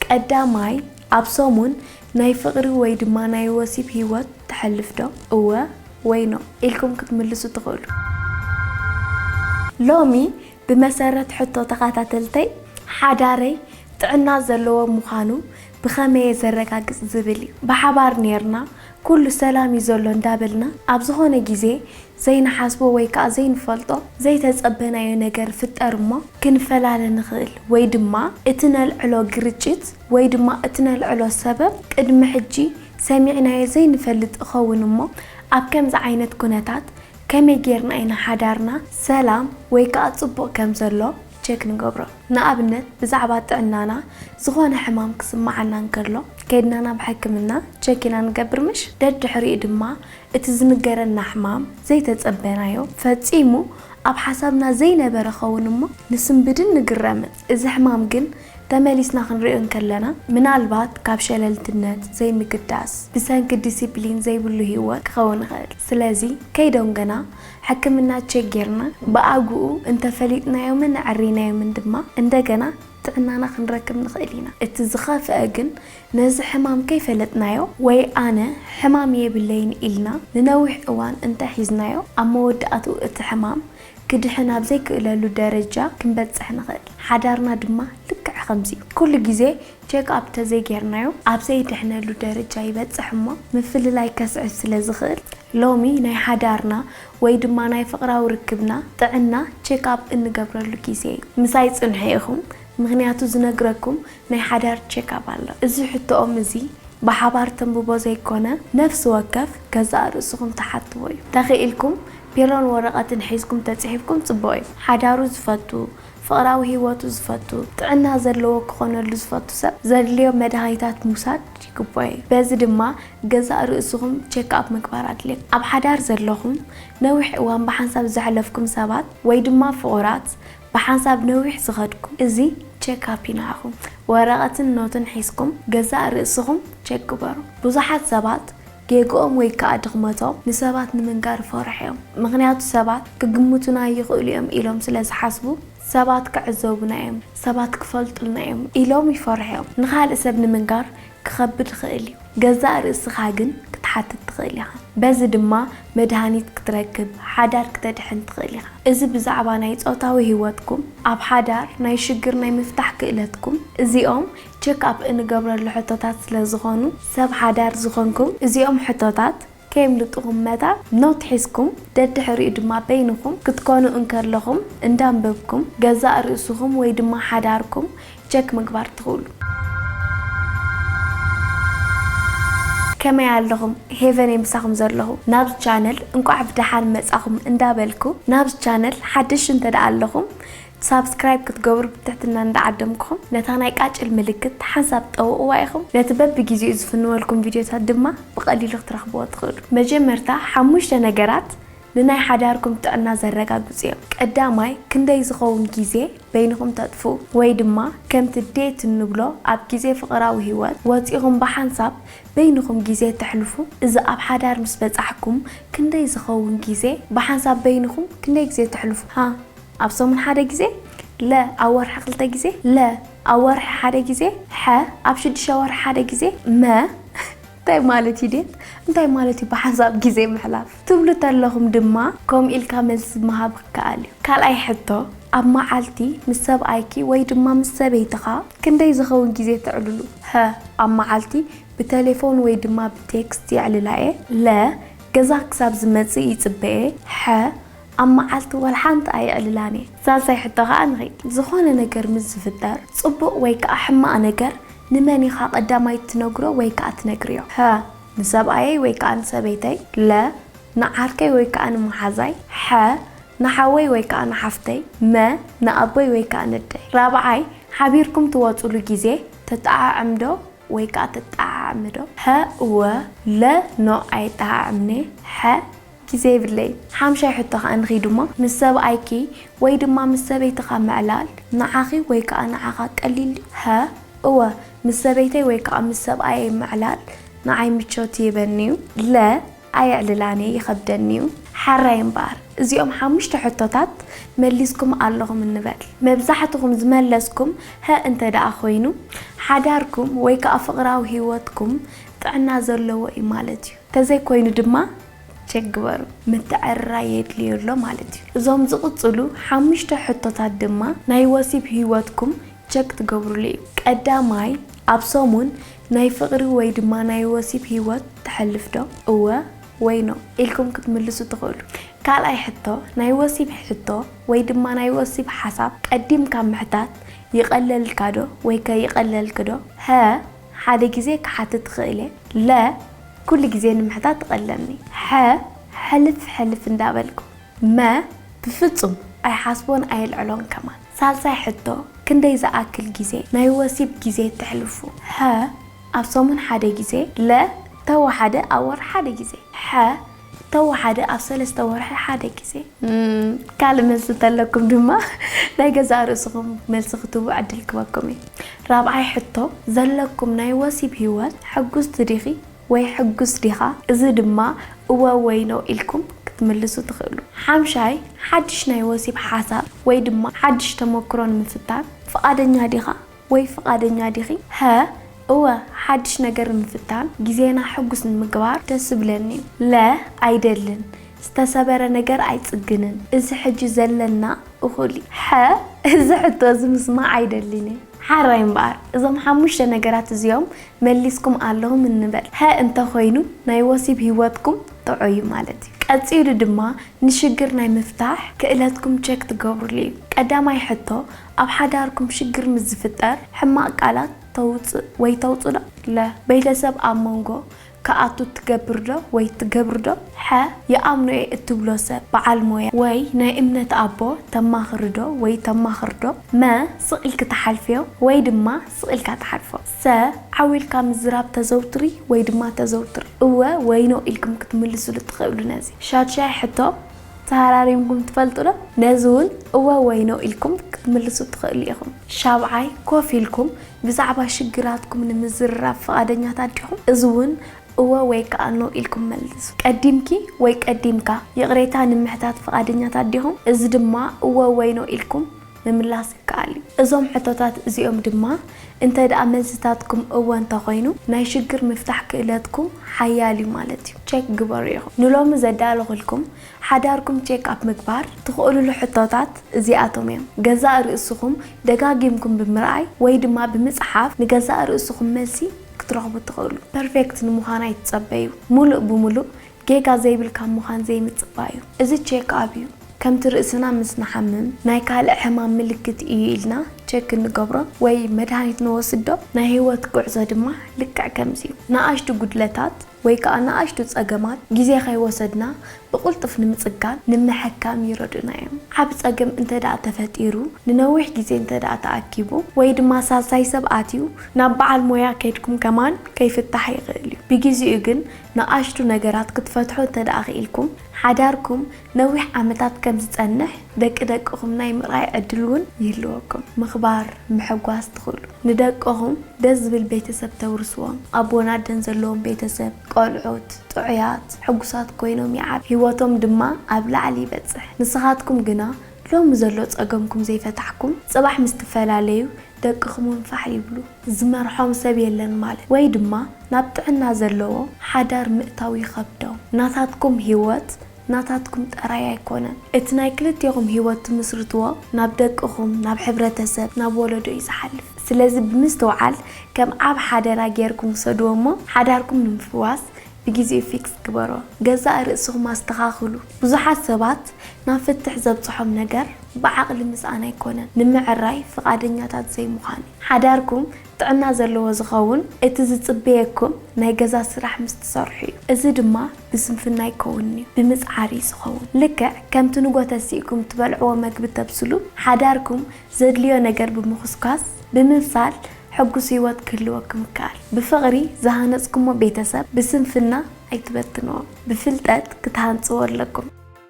ቀዳማይ፣ ኣብ ሰሙን ናይ ፍቕሪ ወይ ድማ ናይ ወሲብ ህይወት ተሕልፍ ዶ? እወ ወይ ኖ ኢልኩም ክትምልሱ ትኽእሉ። ሎሚ ብመሰረት ሕቶ ተኸታተልተይ፣ ሓዳረይ ጥዕና ዘለዎ ምዃኑ ብኸመይ እየ ዘረጋግጽ ዝብል እዩ። ብሓባር ኔርና ኩሉ ሰላም እዩ ዘሎ እንዳበልና፣ ኣብ ዝኾነ ግዜ ዘይንሓስቦ ወይ ከኣ ዘይንፈልጦ ዘይተጸበናዮ ነገር ፍጠር እሞ ክንፈላለ ንኽእል፣ ወይ ድማ እቲ ነልዕሎ ግርጭት ወይ ድማ እቲ ነልዕሎ ሰበብ ቅድሚ ሕጂ ሰሚዕናዮ ዘይንፈልጥ እኸውን እሞ፣ ኣብ ከምዚ ዓይነት ኩነታት ከመይ ጌርና ኢና ሓዳርና ሰላም ወይ ከኣ ጽቡቕ ከም ዘሎ ቸክ ንገብሮ? ንኣብነት ብዛዕባ ጥዕናና ዝኾነ ሕማም ክስምዓና እንከሎ ከይድና ናብ ሕክምና ቸክ ኢና ንገብር ምሽ? ደድሕሪኡ ድማ እቲ ዝንገረና ሕማም ዘይተጸበናዮ ፈጺሙ ኣብ ሓሳብና ዘይነበረ ኸውን እሞ ንስንብድን ንግረምን። እዚ ሕማም ግን ተመሊስና ክንሪኦ እንከለና ምናልባት ካብ ሸለልትነት፣ ዘይምግዳስ፣ ብሰንኪ ዲሲፕሊን ዘይብሉ ህይወት ክኸውን ይኽእል። ስለዚ ከይዶም ገና ሕክምና ቸክ ጌርና ብኣግኡ እንተፈሊጥናዮምን ኣዕሪናዮምን ድማ እንደገና ጥዕናና ክንረክብ ንኽእል ኢና። እቲ ዝኸፍአ ግን ነዚ ሕማም ከይፈለጥናዮ ወይ ኣነ ሕማም የብለይን ኢልና ንነዊሕ እዋን እንተሒዝናዮ ኣብ መወዳእትኡ እቲ ሕማም ክድሕን ኣብ ዘይክእለሉ ደረጃ ክንበጽሕ ንኽእል። ሓዳርና ድማ ልክዕ ከምዚ እዩ። ኩሉ ግዜ ቸክ ኣፕ ተዘይጌርናዮ ኣብ ዘይድሕነሉ ደረጃ ይበጽሕ እሞ ምፍልላይ ከስዕብ ስለ ዝኽእል ሎሚ ናይ ሓዳርና ወይ ድማ ናይ ፍቕራዊ ርክብና ጥዕና ቸክ ኣፕ እንገብረሉ ግዜ እዩ። ምሳይ ጽንሑ ኢኹም፣ ምኽንያቱ ዝነግረኩም ናይ ሓዳር ቸክ ኣፕ ኣሎ። እዚ ሕቶኦም እዚ ብሓባር ተንብቦ ዘይኮነ ነፍሲ ወከፍ ገዛእ ርእስኹም ትሓትዎ እዩ። ተኽኢልኩም ቢሮን ወረቐትን ሒዝኩም ተጽሒፍኩም ጽቡቕ እዩ። ሓዳሩ ዝፈቱ፣ ፍቕራዊ ህይወቱ ዝፈቱ፣ ጥዕና ዘለዎ ክኾነሉ ዝፈቱ ሰብ ዘድልዮ መድሃኒታት ምውሳድ ይግብኦ እዩ። በዚ ድማ ገዛእ ርእስኹም ቸክ ኣፕ ምግባር ኣድልየኩም። ኣብ ሓዳር ዘለኹም ነዊሕ እዋን ብሓንሳብ ዘሕለፍኩም ሰባት ወይ ድማ ፍቑራት ብሓንሳብ ነዊሕ ዝኸድኩም እዚ ቸክ ኣፕ እዩ ንዓኹም። ወረቐትን ኖትን ሒዝኩም ገዛእ ርእስኹም ቸክ ግበሩ። ብዙሓት ሰባት ጌግኦም ወይ ከኣ ድኽመቶም ንሰባት ንምንጋር ይፈርሑ እዮም። ምኽንያቱ ሰባት ክግምቱና ይኽእሉ እዮም ኢሎም ስለ ዝሓስቡ ሰባት ክዕዘቡና እዮም፣ ሰባት ክፈልጡልና እዮም ኢሎም ይፈርሑ እዮም። ንኻልእ ሰብ ንምንጋር ክኸብድ ይኽእል እዩ። ገዛእ ርእስኻ ግን ክትሓትት ትኽእል ኢኻ። በዚ ድማ መድሃኒት ክትረክብ፣ ሓዳር ክተድሕን ትኽእል ኢኻ። እዚ ብዛዕባ ናይ ጾታዊ ህይወትኩም፣ ኣብ ሓዳር ናይ ሽግር ናይ ምፍታሕ ክእለትኩም፣ እዚኦም ቸክ ኣፕ እንገብረሉ ሕቶታት ስለ ዝኾኑ ሰብ ሓዳር ዝኾንኩም እዚኦም ሕቶታት ከየምልጥኹም መታን ኖት ሒዝኩም ደድሕሪኡ ድማ በይንኹም ክትኮኑ እንከለኹም እንዳንበብኩም ገዛእ ርእስኹም ወይ ድማ ሓዳርኩም ቸክ ምግባር ትኽእሉ። ከመይ ኣለኹም? ሄቨን እየ ምሳኹም ዘለኹ። ናብዚ ቻነል እንቋዕ ብደሓን መጻኹም እንዳበልኩ፣ ናብዚ ቻነል ሓድሽ እንተ ደኣ ኣለኹም ሳብስክራይብ ክትገብሩ ብትሕትና እንዳዓደምኩኹም፣ ነታ ናይ ቃጭል ምልክት ሓንሳብ ጠውቕዋ ኢኹም። ነቲ በብግዜኡ ዝፍንወልኩም ቪድዮታት ድማ ብቐሊሉ ክትረኽብዎ ትኽእሉ። መጀመርታ ሓሙሽተ ነገራት ንናይ ሓዳርኩም ጥዕና ዘረጋግጹ እዮም። ቀዳማይ፣ ክንደይ ዝኸውን ግዜ በይንኹም ተጥፍኡ ወይ ድማ ከምቲ ዴት እንብሎ ኣብ ግዜ ፍቕራዊ ህይወት ወጺኹም ብሓንሳብ በይንኹም ግዜ ተሕልፉ። እዚ ኣብ ሓዳር ምስ በጻሕኩም ክንደይ ዝኸውን ግዜ ብሓንሳብ በይንኹም ክንደይ ግዜ ተሕልፉ? ሃ፣ ኣብ ሰሙን ሓደ ግዜ? ለ፣ ኣብ ወርሒ ክልተ ግዜ? ለ፣ ኣብ ወርሒ ሓደ ግዜ? ሐ፣ ኣብ ሽዱሽተ ወርሒ ሓደ ግዜ? መ፣ እንታይ ማለት እዩ ዴት? እንታይ ማለት እዩ ብሓንሳብ ግዜ ምሕላፍ? ትብሉ ተለኹም ድማ ከምኡ ኢልካ መልሲ ምሃብ ክከኣል እዩ። ካልኣይ ሕቶ፣ ኣብ መዓልቲ ምስ ሰብኣይኪ ወይ ድማ ምስ ሰበይትኻ ክንደይ ዝኸውን ግዜ ተዕልሉ? ሀ፣ ኣብ መዓልቲ ብቴሌፎን ወይ ድማ ብቴክስት የዕልላ እየ። ለ፣ ገዛ ክሳብ ዝመጽእ ይጽበ እየ። ሐ፣ ኣብ መዓልቲ ዋላ ሓንቲ ኣየዕልላን እየ። ሳልሳይ ሕቶ ከኣ ንኺድ። ዝኾነ ነገር ምስ ዝፍጠር፣ ጽቡቕ ወይ ከኣ ሕማቕ ነገር፣ ንመን ኢኻ ቀዳማይ ትነግሮ ወይ ከኣ ትነግርዮ? ሀ፣ ንሰብኣየይ ወይ ከኣ ንሰበይተይ። ለ፣ ንዓርከይ ወይ ከኣ ንመሓዛይ። ሐ፣ ንሓወይ ወይ ከኣ ንሓፍተይ። መ፣ ንኣቦይ ወይ ከኣ ነደይ። ራብዓይ፣ ሓቢርኩም ትወጹሉ ግዜ ተጠዓዕም ዶ ወይ ከኣ ትጠዓዓሚ ዶ? ሀ፣ እወ። ለ፣ ኖ፣ ኣየጠዓዕምን'የ። ሐ፣ ግዜ የብለይን። ሓምሻይ ሕቶ ከኣ ንኺድ እሞ፣ ምስ ሰብኣይኪ ወይ ድማ ምስ ሰበይትኻ ምዕላል ንዓኺ ወይ ከኣ ንዓኻ ቀሊል ድዩ? ሀ፣ እወ። ምስ ሰበይተይ ወይ ከኣ ምስ ሰብኣየይ ምዕላል ንዓይ ምቾት ይህበኒ እዩ። ለ፣ ኣየዕልላን እየ፣ ይኸብደኒ እዩ። ሓራይ እምበኣር፣ እዚኦም ሓሙሽተ ሕቶታት መሊስኩም ኣለኹም እንበል። መብዛሕትኹም ዝመለስኩም ሀ እንተ ደኣ ኮይኑ፣ ሓዳርኩም ወይ ከኣ ፍቕራዊ ህይወትኩም ጥዕና ዘለዎ እዩ ማለት እዩ። ተዘይኮይኑ ድማ ቸክ ግበሩ። ምትዕርራይ የድልዮ ኣሎ ማለት እዩ። እዞም ዝቕጽሉ ሓሙሽተ ሕቶታት ድማ ናይ ወሲብ ህይወትኩም ቸክ ትገብሩሉ እዩ። ቀዳማይ፣ ኣብ ሰሙን ናይ ፍቕሪ ወይ ድማ ናይ ወሲብ ህይወት ተሕልፍ ዶ? እወ ወይ ኖ ኢልኩም ክትምልሱ ትኽእሉ። ካልኣይ ሕቶ፣ ናይ ወሲብ ሕቶ ወይ ድማ ናይ ወሲብ ሓሳብ ቀዲምካ ምሕታት ይቐለልካ ዶ ወይ ከ ይቐለልኪ ዶ? ሀ፣ ሓደ ግዜ ክሓትት እኽእል እየ። ለ፣ ኩሉ ግዜ ንምሕታት ትቐለኒ። ሐ፣ ሕልፍ ሕልፍ እንዳበልኩ። መ፣ ብፍጹም ኣይሓስቦን ኣየልዕሎን ከማን። ሳልሳይ ሕቶ፣ ክንደይ ዝኣክል ግዜ ናይ ወሲብ ግዜ ተሕልፉ? ሀ፣ ኣብ ሰሙን ሓደ ግዜ። ለ፣ ተወሓደ ኣብ ወርሒ ሓደ ግዜ። ሐ፣ ተወሓደ ኣብ ሰለስተ ወርሒ ሓደ ግዜ። እም፣ ካልእ መልሲ እንተለኩም ድማ ናይ ገዛእ ርእስኹም መልሲ ክትህቡ ዕድል ክበኩም እዩ። ራብዓይ ሕቶ፣ ዘለኩም ናይ ወሲብ ህይወት ሕጉስቲ ዲኺ ወይ ሕጉስ ዲኻ? እዚ ድማ እወ ወይ ኖ ኢልኩም ክትምልሱ ትኽእሉ። ሓምሻይ፣ ሓድሽ ናይ ወሲብ ሓሳብ ወይ ድማ ሓድሽ ተመክሮ ንምፍታን ፍቓደኛ ዲኻ ወይ ፍቓደኛ ዲኺ? ሀ፣ እወ፣ ሓድሽ ነገር ንምፍታን ግዜና ሕጉስ ንምግባር ደስ ይብለኒ እዩ። ለ፣ ኣይደልን፣ ዝተሰበረ ነገር ኣይጽግንን፣ እዚ ሕጂ ዘለና እኹል እዩ። ሐ፣ እዚ ሕቶ እዚ ምስማዕ ኣይደልን እየ። ሓራይ እምበኣር፣ እዞም ሓሙሽተ ነገራት እዚኦም መሊስኩም ኣለኹም እንበል። ሀ እንተኾይኑ፣ ናይ ወሲብ ህይወትኩም ጥዑይ እዩ ማለት እዩ። ቀጺሉ ድማ ንሽግር ናይ ምፍታሕ ክእለትኩም ቸክ ትገብሩሉ እዩ። ቀዳማይ ሕቶ፣ ኣብ ሓዳርኩም ሽግር ምስ ዝፍጠር ሕማቕ ቃላት ተውጽእ ወይ ተውጽእ ዶ? ለ፣ ቤተሰብ ኣብ መንጎ ክኣቱ ትገብር ዶ ወይ ትገብሪ ዶ? ሐ፣ ይኣምኖ እየ እትብሎ ሰብ፣ በዓል ሞያ ወይ ናይ እምነት ኣቦ ተማኽሪ ዶ ወይ ተማኽር ዶ? መ፣ ስቕ ኢልኪ ትሓልፍዮ ወይ ድማ ስቕ ኢልካ ትሓልፎ? ሰ፣ ዓው ኢልካ ምዝራብ ተዘውትሪ ወይ ድማ ተዘውትሪ? እወ ወይ ኖ ኢልኩም ክትምልሱሉ ትኽእሉ ነዚ። ሻድሻይ ሕቶ፣ ተሃራሪምኩም ትፈልጡ ዶ? ነዚ እውን እወ ወይ ኖ ኢልኩም ክትምልሱ ትኽእሉ ኢኹም። ሻብዓይ፣ ኮፍ ኢልኩም ብዛዕባ ሽግራትኩም ንምዝርራብ ፍቓደኛታት ዲኹም? እዚ እውን እወ ወይ ከኣ ኖ ኢልኩም መልሱ። ቀዲምኪ ወይ ቀዲምካ ይቕሬታ ንምሕታት ፍቓደኛታት ዲኹም? እዚ ድማ እወ ወይ ኖ ኢልኩም ምምላስ ይከኣል እዩ። እዞም ሕቶታት እዚኦም ድማ እንተ ደኣ መልስታትኩም እወ እንተኾይኑ፣ ናይ ሽግር ምፍታሕ ክእለትኩም ሓያል እዩ ማለት እዩ። ቸክ ግበሩ ኢኹም። ንሎሚ ዘዳለኹልኩም ሓዳርኩም ቼክ ኣፕ ምግባር ትኽእሉሉ ሕቶታት እዚኣቶም እዮም። ገዛእ ርእስኹም ደጋጊምኩም ብምርኣይ ወይ ድማ ብምጽሓፍ ንገዛእ ርእስኹም መልሲ ክትረኽቡ ትኽእሉ። ፐርፌክት ንምዃን ኣይትጸበዩ። ሙሉእ ብሙሉእ ጌጋ ዘይብልካ ምዃን ዘይምጽባይ እዩ። እዚ ቼክ ኣፕ እዩ። ከምቲ ርእስና ምስ ንሓምም ናይ ካልእ ሕማም ምልክት እዩ ኢልና ቸክ እንገብሮ ወይ መድሃኒት ንወስዶ፣ ናይ ህይወት ጉዕዞ ድማ ልክዕ ከምዚ እዩ። ንኣሽቱ ጉድለታት ወይ ከኣ ንኣሽቱ ጸገማት ግዜ ከይወሰድና ብቕልጡፍ ንምጽጋን፣ ንምሕካም ይረድኡና እዮም። ዓቢ ጸገም እንተ ደኣ ተፈጢሩ፣ ንነዊሕ ግዜ እንተ ደኣ ተኣኪቡ፣ ወይ ድማ ሳልሳይ ሰብ ኣትዩ ናብ በዓል ሞያ ከይድኩም ከማን ከይፍታሕ ይኽእል እዩ። ብግዜኡ ግን ንኣሽቱ ነገራት ክትፈትሑ እንተ ደኣ ክኢልኩም፣ ሓዳርኩም ነዊሕ ዓመታት ከም ዝጸንሕ ደቂ ደቅኹም ናይ ምርኣይ ዕድል እውን ይህልወኩም። ምኽባር፣ ምሕጓስ ትኽእሉ። ንደቅኹም ደስ ዝብል ቤተሰብ ተውርስዎም። ኣቦን ኣደን ዘለዎም ቤተሰብ፣ ቆልዑት ጥዑያት፣ ሕጉሳት ኮይኖም ይዓብዩ። ህይወቶም ድማ ኣብ ላዕሊ ይበጽሕ። ንስኻትኩም ግና ሎሚ ዘሎ ጸገምኩም ዘይፈታሕኩም፣ ጽባሕ ምስ ትፈላለዩ ደቅኹም እውን ፋሕ ይብሉ። ዝመርሖም ሰብ የለን ማለት ወይ ድማ ናብ ጥዕና ዘለዎ ሓዳር ምእታው ይኸብዶም። ናታትኩም ህይወት ናታትኩም ጥራይ ኣይኮነን። እቲ ናይ ክልቴኹም ህይወት ትምስርትዎ ናብ ደቅኹም፣ ናብ ሕብረተሰብ፣ ናብ ወለዶ እዩ ዝሓልፍ። ስለዚ ብምስትውዓል ከም ዓብ ሓደራ ጌርኩም ውሰድዎ እሞ ሓዳርኩም ንምፍዋስ ብግዜኡ ፊክስ ግበሮ። ገዛእ ርእስኹም ኣስተኻኽሉ። ብዙሓት ሰባት ናብ ፍትሕ ዘብጽሖም ነገር ብዓቕሊ ምስኣን ኣይኮነን፣ ንምዕራይ ፍቓደኛታት ዘይምዃን እዩ። ሓዳርኩም ጥዕና ዘለዎ ዝኸውን እቲ ዝጽበየኩም ናይ ገዛ ስራሕ ምስ ትሰርሑ እዩ። እዚ ድማ ብስንፍና ኣይከውንን እዩ፣ ብምጽዓር እዩ ዝኸውን። ልክዕ ከምቲ ንጎ ተሲእኩም ትበልዕዎ መግቢ ተብስሉ፣ ሓዳርኩም ዘድልዮ ነገር ብምኹስኳስ፣ ብምብሳል ሕጉስ ህይወት ክህልወኩም ይከኣል። ብፍቕሪ ዝሃነጽኩሞ ቤተሰብ ብስንፍና ኣይትበትንዎ፣ ብፍልጠት ክትሃንጽዎ ኣለኩም።